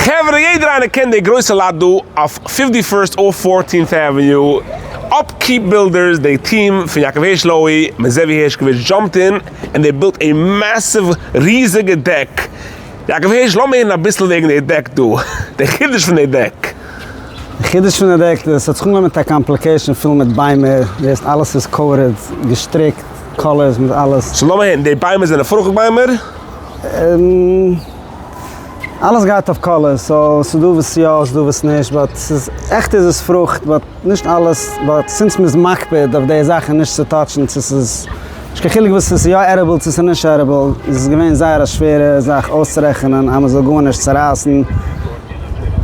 חברה יעדער איינער קען די גרויסע לאט דא אויף fifty first or fourteenth avenue, Upkeep Builders, די team פון יעקב הערש לאוי מיט זאבי הערשקאוויטש jumped in and they built a massive ריזיגע deck, יעקב הערש לאמיר הערן אביסל וועגן די deck דא, די חידוש פון די deck. די חידוש פון די deck איז, עס האט זיך אנגעהויבן מיט א complication פול מיט ביימער, זעסט אלעס איז coded, געשטריקט, colors מיט אלעס. so לאמיר הערן, די ביימער זענען פרוכט ביימער? אלעס גייט אויף colors, so ס'איז דא וואס יא ס'איז דא וואס נישט, but ס'איז עכט איז עס פרוכט but נישט אלעס, but since מ'איז מקפיד אויף די זאכן נישט צו touch ן צו ס'איז נישט קיין חילוק וואס ס'איז יא edible צו ס'איז נישט edible, איז עס געווען זייער א שווערע זאך אויסצורעכענען אז מ'זאל גארנישט צורייסן,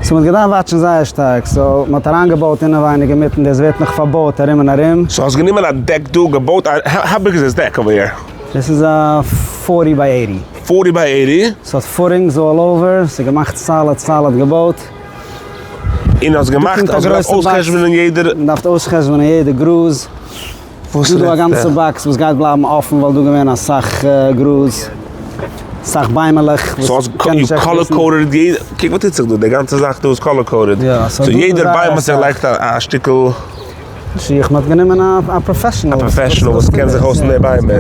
so מ'האט געדארפט watch ן זייער שטארק, so מ'האט אריינגעבויט אינעווייניג אינמיטן, דאס ווערט נאך פארבויט ארום און ארום. so האסט גענומען א deck דא, געבויט א, how big is this deck over here? דאס איז א forty by eighty. forty by eighty? ס'האט footings all over, ס'איז געמאכט solid solid געבויט. און האסט געמאכט אז מ'דארף אויס'חשבונ'ען יעדער. מ'דארף אויס'חשבונ'ען יעדע גראז. וואס איז דא א גאנצע box וואס גייט בלייבן אפן ווייל דא געווען אסאך גראז, אסאך ביימעלעך. so האסט color coded יעדע, קוק וואס טוט זיך דא, די גאנצע זאך דא איז color coded. so יעדער ביים האט זיך געלייגט א שטיקל. שיך, מ'האט גענומען א professional. א professional וואס קען זיך אויס מיט די ביימער.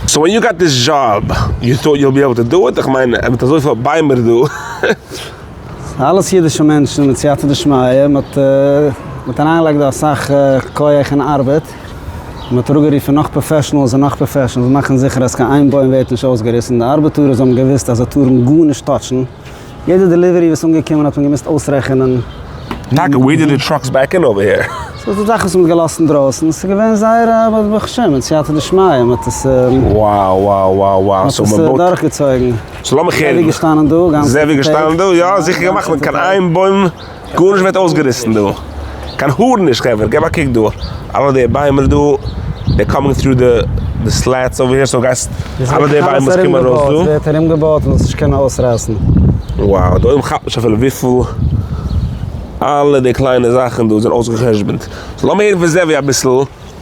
so when you got this job, you thought you'll be able to do it? איך מיין מיט אזויפיל ביימער דא. אלעס אידישע מענטשן מיט סייעתא דשמיא, מ'האט מ'האט אריינגעלייגט דא אסאך כח און ארבעט, מ'האט אראפגערופן נאך professionals און נאך professionals מאכן זיכער אז קיין איין בוים ווערט נישט אויסגעריסן, די ארבעטארערס האבן געוואוסט אז זיי טארן גארנישט touch ן. יעדע delivery וואס איז אנגעקומען האט מען געמוזט אויסרעכענען. טאקע where did the trucks back in over here? ס'איז דא זאכן וואס מ'האט געלאזט אינדרויסן, ס'איז געווען זייער א ברוך השם מיט סייעתא דשמיא מ'האט עס wow wow wow wow מ'האט עס דורכגעצויגן. so לאמיך הערן. זעווי געשטאנען דא גאנצע זעווי געשטאנען דא? יא זיכער געמאכט מיט קיין איין בוים גארנישט ווערט אויסגעריסן דא. קיין האר נישט חברה געב א קוק דא אלע די ביימער דא they coming through the the slats over here so גייסט אלע די ביימער וואס קומען ארויס דא. ווערט ארומגעבויט מ'זאל עס נישט קענען אויסרייסן. Wow די עולם כאפט נישט אפילו וויפיל אלע די קליינע זאכן דא זענען אויסגע'חשבונ'ט. so לאמיר הערן פון זעווי אביסל.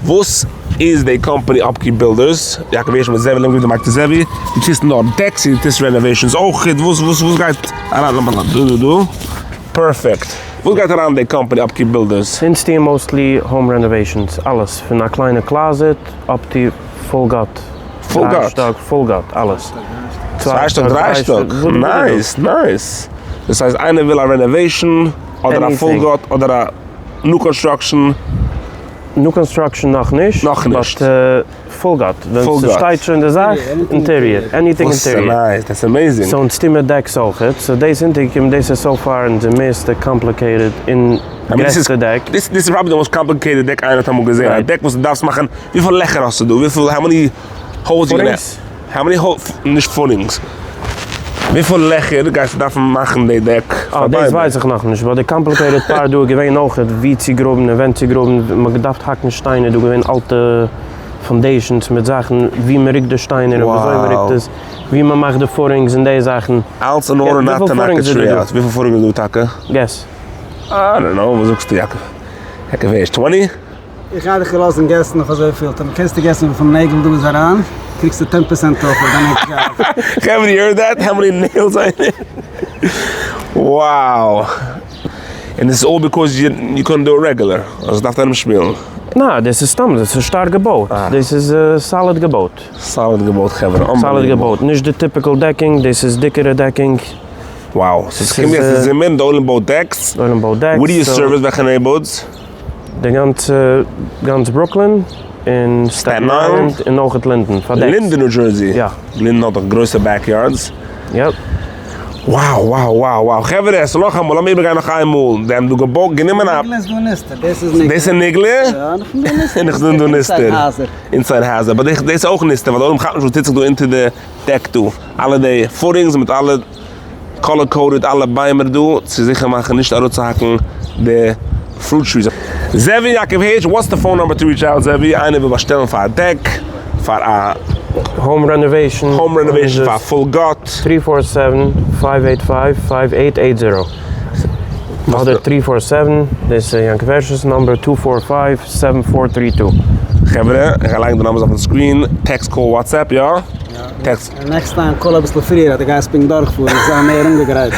וואס איז די company Upkeep Builders? יעקב הערש מיט זעווי לענגוויט די mic צו זעווי, דו טוסט נאר decks און דו טוסט renovations אויך, וואס וואס וואס גייט אריין לאמיר דא דא דא, perfect, וואס גייט אריין אין די company Upkeep Builders? אונז טוען mostly home renovations, אלעס פון א קליינע closet up to full gut, full gut? שטאק, full gut, אלעס. צוויי שטאק דריי שטאק, nice nice, דאס הייסט איינער וויל א renovation אדער א full gut אדער א new construction. New construction נאכנישט, נאך נישט. but full gut, ווען ס'שטייט שוין די זאך, interior, anything interior. Nice, that's amazing. so אונז טוהן מיר decks אויכעט, so דאס אונטערגעקומען, דאס איז so far אונזער מערסטע complicated און גרעסטע deck. This is probably the most complicated deck איינער האט אמאל געזעהן, א deck וואס דו דארפסט מאכן, וויפיל לעכער האסטו דא, וויפיל, how many holes you gonna, how many holes, נישט footings, וויפיל לעכער גייסטו דארפן מאכן די deck פאר ביידע? דאס ווייס איך נאכנישט, but די complicated part דא איז געווען אויכעט ווי צו גראבן און ווען צו גראבן, מען האט געדארפט האקן שטיינער, דא געווען אלטע foundations מיט זאכן ווי מען רוקט די שטיינער און וויאזוי מען רוקט עס, ווי מען מאכט די footings און די זאכן. אלץ אין order not to knock a tree out, וויפיל footings איז דא טאקע? Guess. I don't know, וואס זאגסטו יעקב? יעקב הערש, twenty? איך גיי דיך לאזן guess ן אויף אזויפיל, טאמער קענסטו guess ן וויפיל נעגל דא איז אריין, קריגסטו ten percent off אויף דיין next job. חברה you heard that? How many nails I need? Wow! און דאס איז all because you couldn't do regular, אז דארפט ארום שפילן. ניין, דאס איז סתם, דאס איז שטארק געבויט, דאס איז solid געבויט. Solid געבויט חברה, unbelievable. Solid געבויט, נישט די typical decking, דאס איז דיקערע decking. Wow, ס'איז קומט יעצט די זומער, די עולם בויט decks, די עולם בויט decks. What do you service, וועלכע neighborhoods? די גאנצע גאנץ ברוקלין און סטעטן איילענד און אויכעט לינדען פאר decks. לינדען ניו דזשערסי? יא. לינדען האט דאך גרויסע backyards. Yep. Wow wow wow wow חברה ס'איז נאכאמאל לאמיר איבערגיין נאך איינמאל זיי האבן דא געבויט גענומען א. נגלה איז דא נסתר דאס איז נגלה. דאס איז נגלה? יא נאכדעם דא נסתר. און נאכדעם דא נסתר. Inside הייזער. Inside הייזער but דאס איז אויך נסתר ווייל די עולם כאפט נישט וואס טוט זיך דא אונטער די deck דא אלע די footings מיט אלע. Color coded אלע ביימער דא צו זיכער מאכן נישט אראפצוהאקן די fruit trees. זעווי יעקב הערש what's the phone number to reach out זעווי איינער וויל באשטעלן פאר א deck פאר א Home renovation Home renovation פאר א full gut. Three four seven five eight five five eight eight zero אדער three four seven דאס איז יעקב הערש'ס number two four five seven four three two. חברה איך גיי לייגן די numbers אויפן screen text call WhatsApp יא? Text. Next time call אביסל פריער אז די גייסט פונקט דורכפארן זיי מער אנגעגרייט.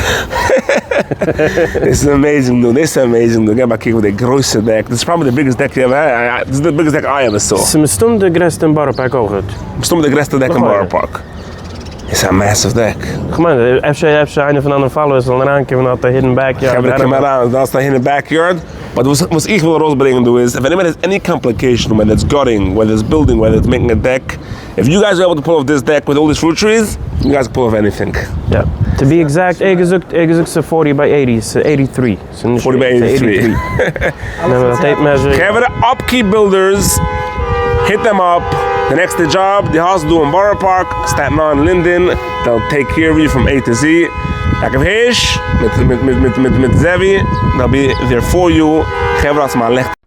דאס איז amazing דא, דאס איז amazing דא, געב א קוק וואס די גרויסע deck, דאס איז probably די biggest deck you ever had, דאס איז די biggest deck I ever saw. ס'איז מסתם די גרעסטע אין בארא פארק אויכעט. מסתם די גרעסטע deck אין בארא פארק. איז א massive deck. כ'מיין אפשר אפשר איינער פון דיינע followers זאלן אריינקומען האט א hidden backyard. חברה קום אריין, דו האסט א hidden backyard. But וואס וואס איך וויל ארויסברענגען דא איז, if anyone has any complication whether it's gutting, whether it's building, whether it's making a deck, if you guys are able to pull off this deck with all these fruit trees, you guys can pull off anything. יא. To be exact, ער געזאגט ער געזאגט ס'איז forty by eighty, ס'איז eighty three. ס'איז נישט forty by eighty three. נעם א tape measure. חברה Upkeep Builders, hit them up, די נעקסטע דזשאב די האסט דא אין בארא פארק, Staten Island Linden, they'll take care of you from A to Z, יעקב הערש מיט מיט מיט מיט מיט זעווי, they'll be there for you, חברה האטס מיר א לעכטיגע.